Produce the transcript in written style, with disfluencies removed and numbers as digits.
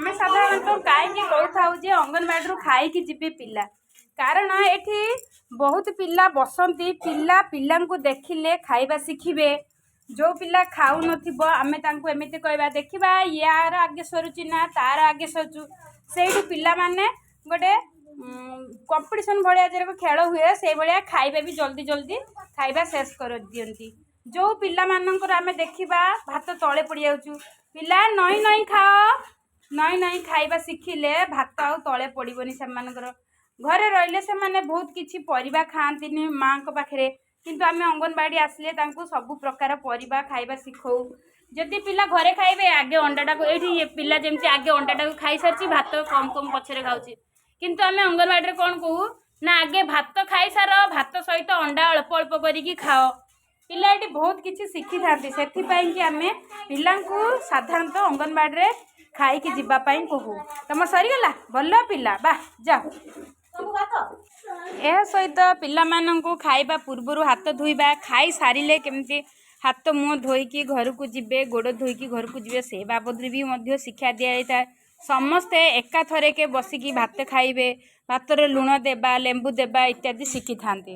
ଆମେ ସାଧାରଣତଃ କାହିଁକି କହୁଥାଉ ଯେ ଅଙ୍ଗନବାଡ଼ିରୁ ଖାଇକି ଯିବେ ପିଲା? କାରଣ ଏଠି ବହୁତ ପିଲା ବସନ୍ତି। ପିଲା ପିଲାଙ୍କୁ ଦେଖିଲେ ଖାଇବା ଶିଖିବେ। ଯେଉଁ ପିଲା ଖାଉନଥିବ, ଆମେ ତାଙ୍କୁ ଏମିତି କହିବା, ଦେଖିବା ୟାର ଆଗେ ସରୁଛି ନା ତାର ଆଗେ ସରୁଛୁ। ସେଇଠୁ ପିଲାମାନେ ଗୋଟେ କମ୍ପିଟିସନ୍ ଭଳିଆ ଯେରକ ଖେଳ ହୁଏ, ସେଇଭଳିଆ ଖାଇବା ବି ଜଲ୍ଦି ଜଲ୍ଦି ଖାଇବା ଶେଷ କରିଦିଅନ୍ତି। ଯେଉଁ ପିଲାମାନଙ୍କର ଆମେ ଦେଖିବା ଭାତ ତଳେ ପଡ଼ିଯାଉଛୁ, ପିଲା ନଇଁ ନଇଁ ଖାଅ। ନଇଁ ନଇଁ ଖାଇବା ଶିଖିଲେ ଭାତ ଆଉ ତଳେ ପଡ଼ିବନି ସେମାନଙ୍କର। ଘରେ ରହିଲେ ସେମାନେ ବହୁତ କିଛି ପରିବା ଖାଆନ୍ତିନି ମାଆଙ୍କ ପାଖରେ, କିନ୍ତୁ ଆମେ ଅଙ୍ଗନବାଡ଼ି ଆସିଲେ ତାଙ୍କୁ ସବୁ ପ୍ରକାର ପରିବା ଖାଇବା ଶିଖଉ। ଯଦି ପିଲା ଘରେ ଖାଇବେ, ଆଗେ ଅଣ୍ଡାଟାକୁ, ଏଇଠି ପିଲା ଯେମିତି ଆଗେ ଅଣ୍ଡାଟାକୁ ଖାଇସାରିଛି, ଭାତ କମ୍ କମ୍ ପଛରେ ଖାଉଛି। କିନ୍ତୁ ଆମେ ଅଙ୍ଗନବାଡ଼ିରେ କ'ଣ କହୁ ନା, ଆଗେ ଭାତ ଖାଇସାର, ଭାତ ସହିତ ଅଣ୍ଡା ଅଳ୍ପ ଅଳ୍ପ କରିକି ଖାଅ। ପିଲା ଏଠି ବହୁତ କିଛି ଶିଖିଥାନ୍ତି। ସେଥିପାଇଁ କି ଆମେ ପିଲାଙ୍କୁ ସାଧାରଣତଃ ଅଙ୍ଗନବାଡ଼ିରେ ଖାଇକି ଯିବା ପାଇଁ କହୁ। ତମ ସରିଗଲା? ଭଲ ପିଲା, ବା ଯାଅ। ଏହା ସହିତ ପିଲାମାନଙ୍କୁ ଖାଇବା ପୂର୍ବରୁ ହାତ ଧୋଇବା, ଖାଇସାରିଲେ କେମିତି ହାତ ମୁହଁ ଧୋଇକି ଘରକୁ ଯିବେ, ଗୋଡ଼ ଧୋଇକି ଘରକୁ ଯିବେ, ସେ ବାବଦରେ ବି ମଧ୍ୟ ଶିକ୍ଷା ଦିଆଯାଇଥାଏ। ସମସ୍ତେ ଏକାଥରକେ ବସିକି ଭାତ ଖାଇବେ, ଭାତରେ ଲୁଣ ଦେବା, ଲେମ୍ବୁ ଦେବା ଇତ୍ୟାଦି ଶିଖିଥାନ୍ତି।